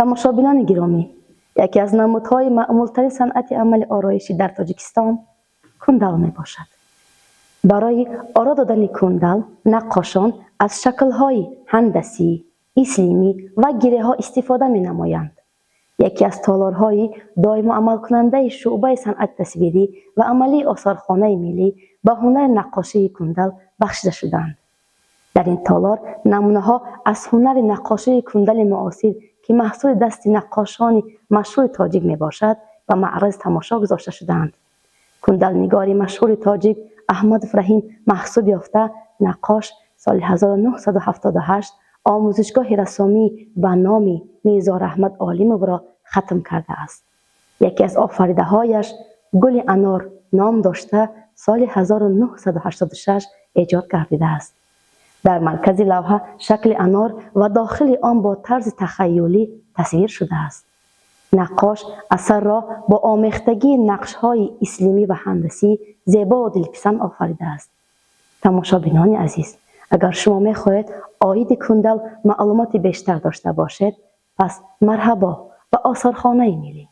Тамошобинони гиромӣ, яке аз намудҳои маъмултарин санъати амали ороишӣ дар Тоҷикистон кундал мебошад. Барои оро додани кундал наққошон аз шаклҳои ҳандасӣ, ислимӣ ва гиреҳҳо истифода менамоянд. Яке аз толорҳои доимо амалкунандаи шӯъбаи санъати тасвирӣ ва амалии Осорхонаи миллӣ ба ҳунари наққошии кундал бахшида шудаанд. Дар ин толор намунаҳо аз ҳунари наққошии кундали муосир, ки маҳсули дасти наққошони машҳури тоҷик мебошад, ба маъраз тамошо гузошта шудаанд. Кундалнигори машҳури тоҷик Аҳмадов Раҳим маҳсуб ёфта, наққош соли 1978 омӯзишгоҳи рассомӣ ба номи Мирзо Раҳмат Олимовро хатм кардааст. Яке аз офаридаҳояш «Гули анор» ном дошта, соли 1986 эҷод гардидааст. Дар маркази лавҳа шакли анор ва дохили он бо тарзи тахаюлӣ тасвир шудааст. Наққош асарро бо омехтагии нақшҳои ислимӣ ва ҳандасӣ зебову дилписанд офаридааст. Тамошобинони азиз, агар шумо мехоҳед оиди кундал маълумоти бештар дошта бошед, пас марҳабо ба Осорхонаи миллӣ.